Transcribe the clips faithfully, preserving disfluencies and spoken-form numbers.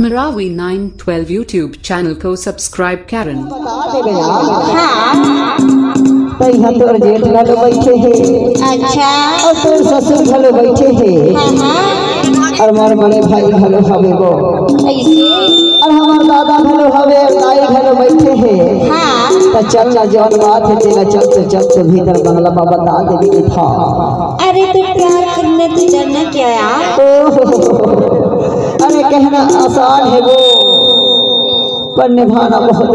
Marawi nine twelve YouTube channel को subscribe करें। बता दे बे यार। हाँ। तइहाँ तोर जेठ घलो बइठे हे। अच्छा। अउ तोर ससुर घलो बइठे हे। हाँ, हाँ। अउ मोर बड़े भाई घलो हवे वो। अइसे? अउ हमर दादा घलो हवे, अउ दाई घलो बइठे हे। हाँ। त चल ना, जउन बात हे, तेला चल तो, चल तो भीतर बंगला म बता देबे के था। अरे, तू प्यार करना तो जाना क्या यार? ओहो। अरे, कहना आसान हे वो, पर निभाना बहुत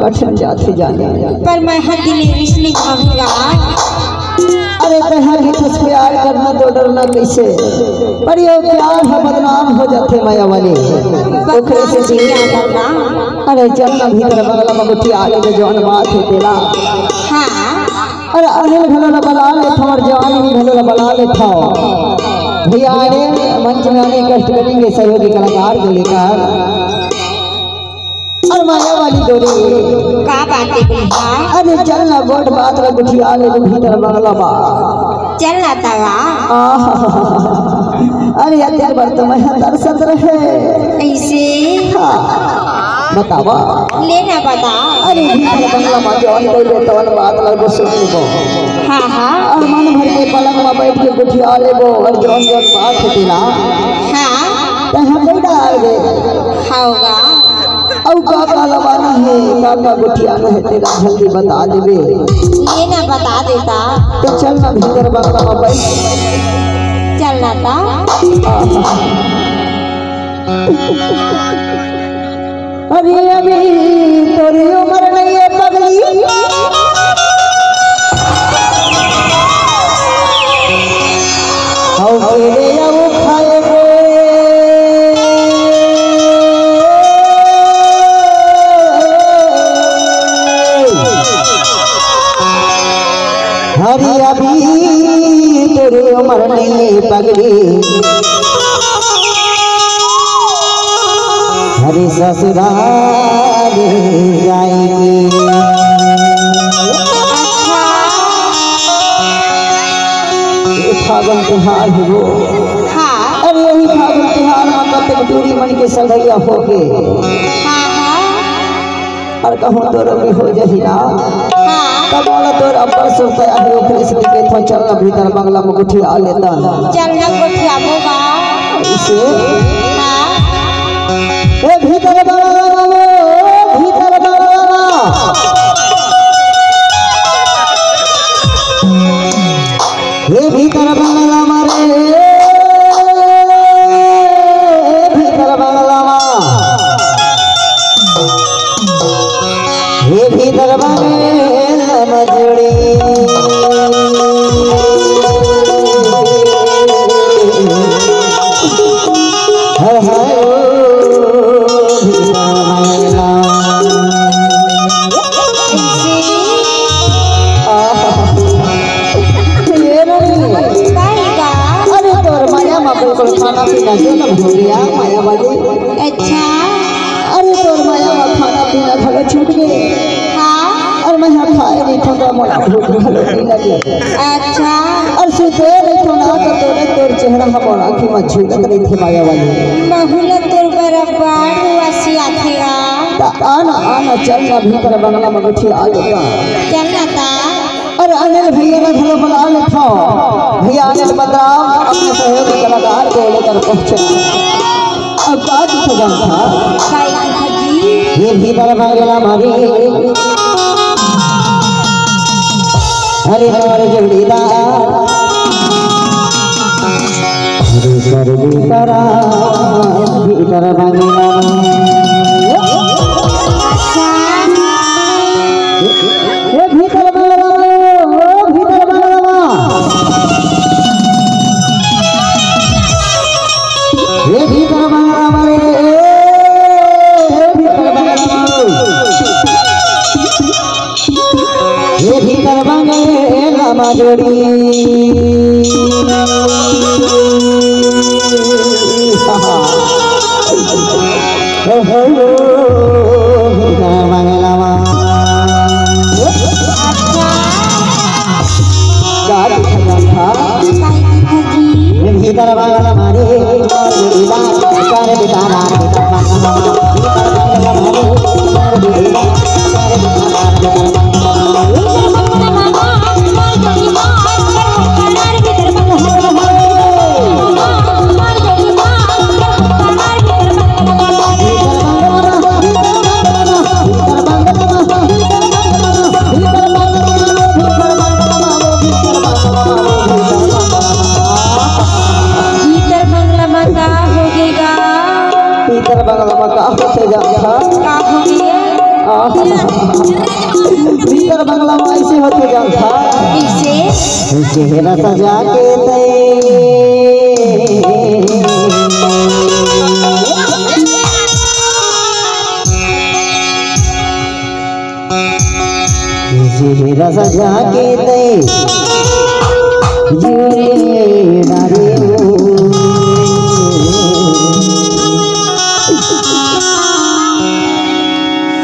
कठिन जाथे जाने। पर मैं हर दिन रिश्ते निभाऊंगा। अरे, तैं हर दिन प्यार करना तो डरना कइसे? पर ये प्यार ह बदनाम हो जाथे माया वाली। ओकरे से भी। अरे, चल ना भीतर बंगला म गोठिया ले, जउन बात हे तेला। हाँ। अरे अनिल घलो ला बला लेथव अउ जवानी घलो ला बला लेथव। भैया आने मंच में आने कष्ट करेंगे सहयोगी कलाकार को लेकर। अउ माया वाली डोरी। का बात हे भैया? अरे चल ना गोठ बात ला गोठिया ले भीतर बंगला म। चल ना तवा। आहा। अरे अतेक बार तो मैं तरसत रहे। अइसे? हाँ। बतावा। ले ना बता। अरे भीतर बंगला म जउन कहिबे तउन बात ला सुन लेबो। हाँ, हाँ। अउ मन भर के पलंग म बइठ के गोठिया लेबो अउ जउन जउन बात हे तेला। हाँ। तैं हम दे डाल दे। होगा। अउ का का लवाना हे, का का गोठियाना हे तेला जल्दी बता देबे। ले ना बता देता। त चल ना भीतर बंगला म बइठ। चल ना ता। अरे अभी तोर उमर नइ हे पगली। अउ केरे अउ खाए को। अरे अभी तोर उमर नइ हे पगली। अरे ससुराल जाएंगे। ये फागुन तिहार हे वो। हाँ। अरे यही फागुन तिहार म कतेक टूरी मन के सगैया होगे। हाँ, हाँ। अउ कहूँ तोरो के हो जाही ना। हाँ। तब वाला तोर अब्बड़ सुरता आही, ओकरे से कहिथव चल ना भीतर बंगला म गोठिया लेथन। चल ना गोठियाबो बा। अइसे? हाँ। ए भीतर बंगला म, भीतर बंगला म। ए भीतर बंगला म रे, ए भीतर बंगला म। ए भीतर बंगला म जोड़ी। हर हर ओ भीतर बंगला। आहा। ये रानी। काहे का? अरे तोर माया म बिल्कुल खाना पीना जो न भूलिया माया वाली। अच्छा। अरे तोर माया म खाना पीना घलो छूट गे। हाँ। अउ मैं हा खाए नइ थों त मोला भूख घलो नइ लगे। अच्छा। अउ सुते नइ थों ना त तोरे तोर चेहरा ह मोर आँखी म झलकत रहिथे माया वाली। महू ला तोर बराबर वासी आथे गा। त आ ना, आ ना, चल ना भीतर बंगला म गोठिया लेथन। चल ना ता। अउ अनिल भैया ला घलो बला लेथव। भैया अनिल बलराम अपने सहयोगी कलाकार को लेकर पहुँचे। अब का दिखे जाता? काय दिखे जी? ये भीतर बंगला म रे। अरे मोर जोड़ीदार। अरे कर भीतर, भीतर बंगला म। अच्छा। ए भीतर बंगला म, ओ भीतर बंगला म। ए भीतर बंगला म रे, ए भीतर बंगला म। ए भीतर बंगला म जोड़ी। ओहो, भीतर बंगला म। अच्छा। का दिखत था? काय दिखत जी? भीतर बंगला म रे, भीतर बंगला म। भीतर बंगला म का होथे जानथा? का होथे? आहा। भीतर बंगला म अइसे होथे जानथा। कइसे? चेहरा सजा के तैं चेहरा सजा के तैं जीवन डारे हो।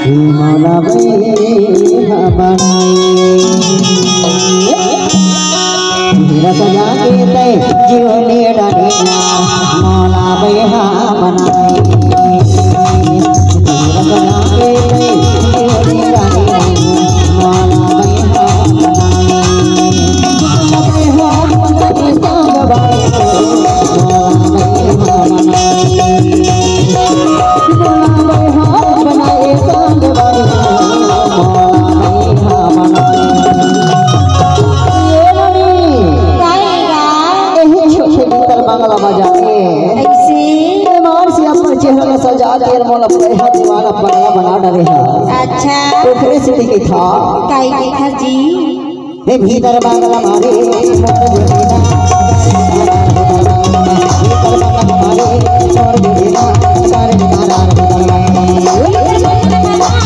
मोला बइहा बनाए। चेहरा सजा के तैं जीवन डारे हो। मोला बइहा बनाए। एही छोटे भीतर बंगला बजा के। अइसे? ईमान से अपन चेहरा ला सजा के मोला पढ़ा दीवाना पगला बना डरे हा। अच्छा। ओकरे सेती कहिथंव। काहे कहिथस जी? हे भीतर बंगला मारे, मोर जोड़ीदार। भीतर बंगला मारे, मोर जोड़ीदार।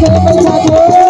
पैसा दे।